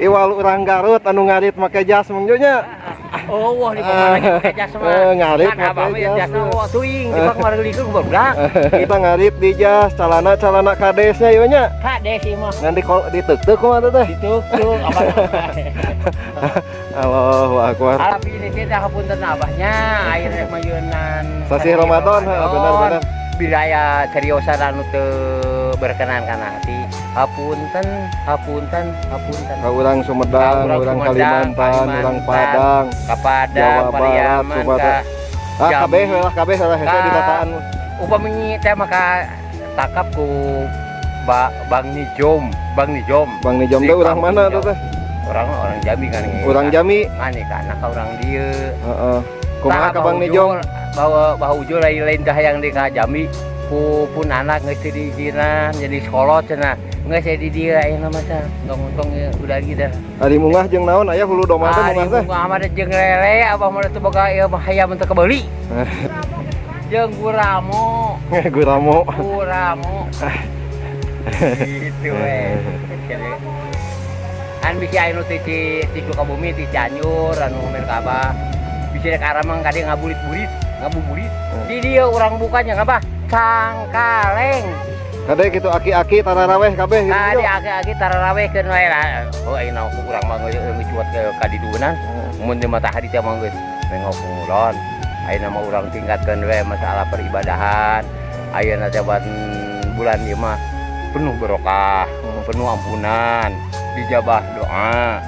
Iwal urang Garut anu ngarit make jas, Mang Jo, nya. Oh, wah, di pemana pakai jas mah. Eh, ngarit Kan abah make mah ya jas. Jas mah tuing di pak mareulikeun barudak. Kita ngarit di jas, calana calana kadesnya ieu nya. Kades ieu mah. Ngan di diteuk-teuk kumaha teh? Dituk abah. Allahu akbar. Tapi ini teh dah hapunten abahnya air rek mayeunan. Sasih Ramadan, ha, benar benar. Bila aya cariosan anu teu berkenan kana hati, hapunten, hapunten, hapunten. Ka urang Sumedang, Ka urang urang Sumedang, Kalimantan, urang Kalimantan, Padang, ka Padang, Jawa Barat, Pariaman, Sumatera. ka Ah, Jambi. Kabeh we lah, kabeh lah hese dirataan. Upami teh maka takap ku Bang Nijom, Bang Nijom. Bang Nijom Di teh urang kampung mana Jom. tuh teh? Orang orang Jambi kan. Urang Jambi. Ngani ka anak ka urang dieu. Heeh. Kumaha ka Bang Nijom? Bahwa bahwa ujul lain lain dah yang di ka Jambi ku pun anak geus teu diizinan jadi sekolah cenah, geus di dieu ayeuna mah tah tong-tong ya udah gitu. Ari mungah jeung naon aya hulu domba teh Ari mungah teh? Mungah mah jeung lele, abah mah teu boga ieu mah hayam teu kebeuli. Jeung guramo. Guramo. Guramo. Gitu we. An bisi aya nu ti ti ti Sukabumi, ti Cianjur anu main ka abah. Bisi rek aramang ka dieu ngaburit-burit, ngabuburit. Di dieu urang bukanya ngabah Cangkaleng. Kade kitu aki-aki tararaweh kabeh gitu. Kade aki-aki tararawehkeun wae lah. Oh, ayeuna ku urang mah geus cuat ka didunan. Mun di matahari teh mah geus nengok ngulon. Ayeuna mah urang tingkatkeun we masalah peribadahan. Ayeuna teh bulan ieu mah penuh berokah, penuh ampunan, dijabah doa.